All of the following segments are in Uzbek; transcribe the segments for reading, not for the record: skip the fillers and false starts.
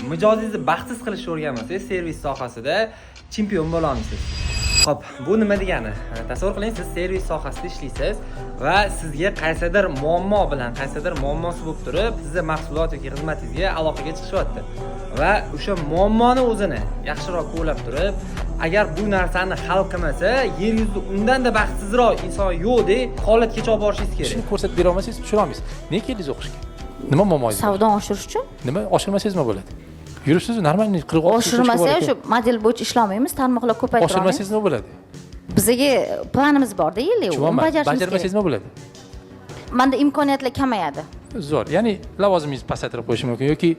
Mijozingizni baxtsiz qilishni o'rganmasangiz, servis sohasida chempion bo'la olmaysiz. Xo'p, bu nima degani? Tasavvur qiling, siz servis sohasida ishlaysiz va sizga qaysidir muammo bilan, qaysidir muammosi bo'lib turib, sizni mahsulot yoki xizmatingizga aloqaga chiqishyapti. Va o'sha muammoni o'zini yaxshiroq kovlab turib, agar bu narsani hal qilmasa, yer yuzida undan-da baxtsizroq inson yo'q deb holatgacha olib borishingiz kerak. Shuni ko'rsatib bera olmasangiz, tushuna olmaysiz. Nega keldingiz o'qishga? Nima muammoyingiz bor? Savdoni oshirish uchun. Nima, oshirmasangiz nima bo'ladi? Yuribsiz, нормальный 46 Oshirmasa ham shu model bo'yicha ishlolmaymiz, tarmoqlar ko'paytira olmaymiz. Oshirmasangiz nima bo'ladi? Bizaga planimiz borda, yillik, uni Tushunyapman. bajarishimiz Bajarmasangiz kerak. nima bo'ladi? Manda imkoniyatlar kamayadi. Zo'r. Ya'ni lavozimingizni pasaytirib qo'yishi mumkin yoki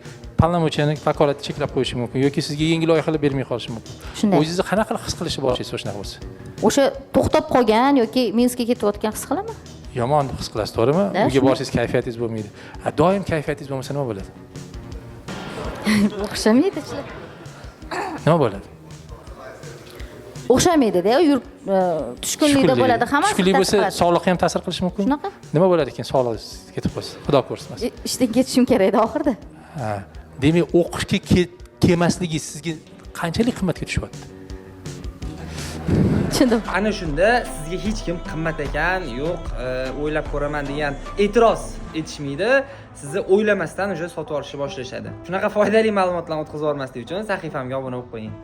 полномочия ni, vakolatni cheklab qo'yishi mumkin yoki sizga yangi loyihalar bermay qolishi mumkin. Shunday. O'zingizni qanaqa qilib his qilishni boshlaysiz shunaqa bo'lsa? O'sha to'xtab qolgan yoki minusga ketayotgan his qilaman. Yomon his qilasiz, to'g'rimi? Да, Uyga shunday. borsangiz, kayfiyatingiz bo'lmaydi. A, doim kayfiyatingiz bo'lmasa nima bo'ladi? O'xshamaydi. Nima bo'ladi? O'xshamaydida, yurib tushkunlikda bo'ladi hammasi. Tushkunlik Ta'sir bo'lsa, qiladi. Sog'liqqa ham ta'sir qilishi mumkin. Shunaqa. Nima bo'ladi keyin sog'lig'ingiz ketib qolsa, Xudo ko'rsin? Ishdan ketishim kerak edi oxirida. Ha, demak, o'qishga kelmasligi sizga qanchalik qimmatga tushyapti? Tushundim. Ana shunda sizga hech kim qimmat ekan, yo'q, o'ylab ko'raman degan e'tiroz etishmaydi. Sizni o'ylamasdan уже sotib olishni boshlashadi. Shunaqa foydali ma'lumotlarni o'tkazib yubormaslik uchun sahifamga obuna bo'lib qo'ying.